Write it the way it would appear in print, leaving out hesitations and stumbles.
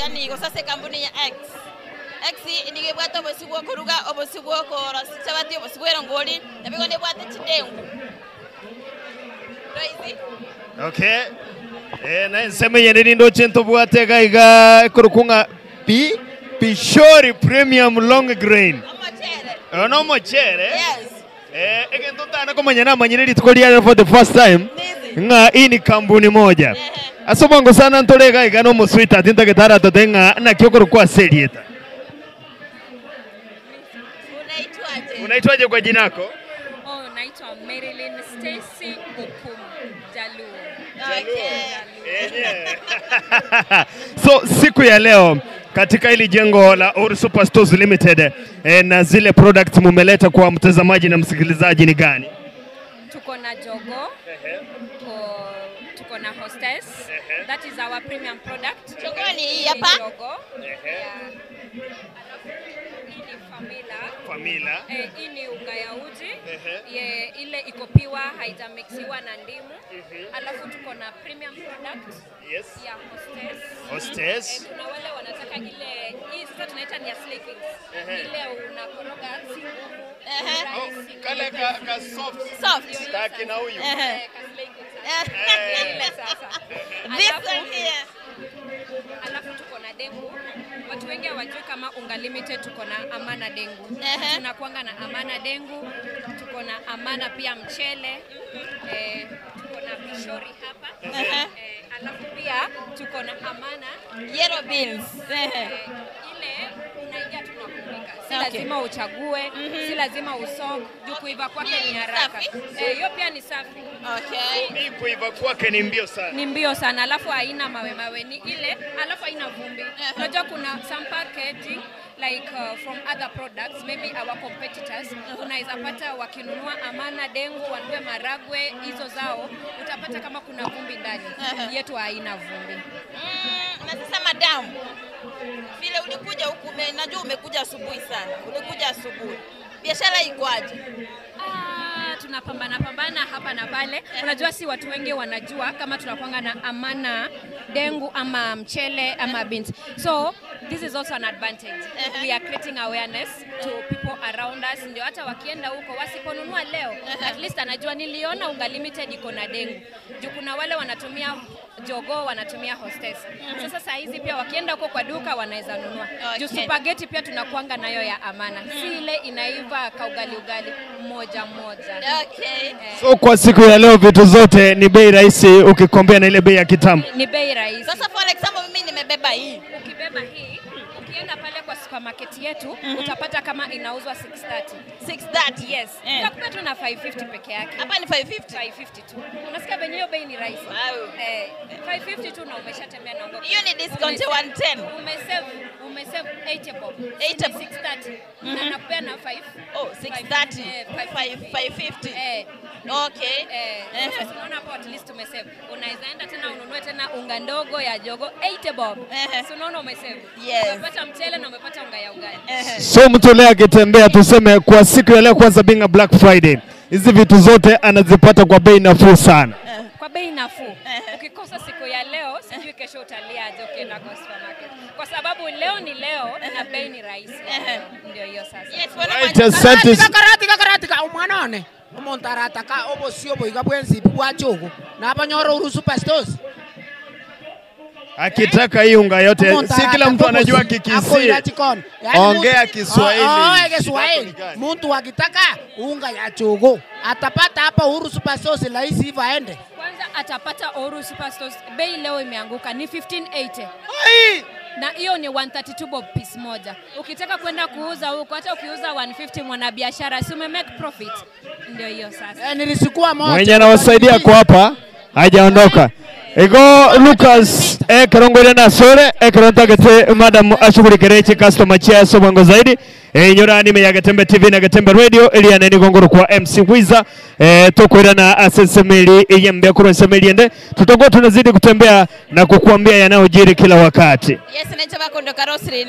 Yani iko sasa kampuni ya X. X nige bwate obosi bwo kuruga, obosi bwo korosi chabati, obosi bwo erongori, nabigo ne bwate chidengu. Raisi. Okay. Na nseme yeneri ndo chento bwate gaiga kurukunga pi Pishori Premium Long Grain. Omochere. No mochere. Yes. Egento tana komanya manyire rituko for the first time. Nga hii ni kampuni moja. Asobango sana ntole gaiga no muswita tinta getara totenga na kyokoro kwa serieta. Unaitwaje? Unaitwaje kwa jina lako? Oh, naitwa Marilyn Stacy Okumu Jaluo. Okay. So siku ya leo katika hili jengo la Uhuru Superstores Limited na zile products mumeleta kwa mtazamaji na msikilizaji ni gani? Tuko na jogo, tuko na hostess. That is our premium product. Jogo ni hii hapa? Jogo. Alafu hii ni Famila. Famila. Hii ni unga ya uji. Ile iko piwa, haijamixiwa na ndimu. Alafu tuko na premium product. Yes. Ya hostess. Hostess. Kuna wale wanataka ile hii sasa tunaita ni ya slakings. Ile unakoroga si ngumu. Kale ka soft. Soft. Kaki na huyu. Ka slakings. Ile sasa. This one here. Alafu tuko na dengu. Watu wengi hawajui kama Unga Limited tuko na Amana dengu. Tunakuanga na Amana dengu, tuko na Amana pia mchele, tuko na pishori hapa. Alafu pia tuko na Amana yellow beans. Ile unaingia tu na kupika. Si lazima uchague, si lazima usog, juu kuiva kwake ni haraka. Hiyo pia ni safi. Okay. Hii kuiva kwake ni mbio sana. Ni mbio sana, alafu haina mawe mawe ni ile, alafu haina vumbi. Unajua kuna some packaging like from other products, maybe our competitors, unaweza pata wakinunua Amana dengu, wanunue maragwe hizo zao, utapata kama kuna vumbi ndani. Yetu haina vumbi. Na sasa madam, vile ulikuja huku, najua umekuja asubuhi sana. Ulikuja asubuhi. Biashara iko aje? Tunapambana pambana hapa na pale. Unajua si watu wengi wanajua kama tunakuanga na Amana dengu ama mchele ama beans. So this is also an advantage. We are creating awareness to people around us. Ndio hata wakienda huko wasiponunua leo, at least anajua niliona Unga Limited iko na dengu. Juu kuna wale wanatumia jogo, wanatumia hostess. Sasa saa hizi pia wakienda huko kwa duka wanaweza nunua. Juu spaghetti pia tunakuanga nayo ya Amana. Si ile inaiva kaugali ugali moja moja. Okay. So kwa siku ya leo vitu zote ni bei rahisi ukikombea na ile bei ya kitambo. Ni bei rahisi. Sasa for example mimi nimebeba hii. Ukibeba hii, ukienda pale kwa supermarket yetu, utapata kama inauzwa 630. 630. Yes. Utakupata tu na 550 peke yake. Hapa ni 550. 550 tu. Unasikia venye hiyo bei ni rahisi. Wow. 550 tu na umeshatembea na unga. Hiyo ni discount ya 110. Umesave 80 bob. 80 bob. 630. Na nakupea na 5. Oh, 630. 550. Okay. Sasa unaona hapo at least umesave. Unaweza enda tena ununue tena unga ndogo ya jogo 80 bob. So unaona umesave. Yes. Umepata mchele na umepata unga ya ugali. So mtu leo akitembea tuseme kwa siku ya leo kwanza being a Black Friday, hizi vitu zote anazipata kwa bei nafuu sana. Kwa bei nafuu. Ukikosa siku ya leo, sijui kesho utalia aje ukienda kwa supermarket. Kwa sababu leo ni leo na bei ni rahisi. Ndio hiyo sasa. Yes, right, asante. Karatika umwanone. Omontarataka obosio boiga bwenzi bwa jogo. Na abanyoro Uhuru Superstores. Akitaka hii unga yote, si kila mtu anajua Kikisii. Ongea Kiswahili. Kiswahili. Mtu akitaka unga ya jogo atapata hapa Uhuru Superstores rahisi hivyo aende. Kwanza atapata Uhuru Superstores, bei leo imeanguka ni 1580. Na hiyo ni 132 bob piece moja. Ukitaka kwenda kuuza huko, hata ukiuza 150 mwanabiashara, si ume make profit. Ndio hiyo sasa. Nilisukua moja. Mwenye anawasaidia kwa hapa hajaondoka. Ego Lucas karongole na sore karontagete madam ashughulikireche customer chia sobango zaidi nyorani me ya Getembe TV na Getembe Radio eliane ni gongoro kwa MC Wiza tokwera na asesemeli yembe kuro semeli ende tutakuwa tunazidi kutembea na kukuambia yanayojiri kila wakati. Yes, necha bakondo karosrin.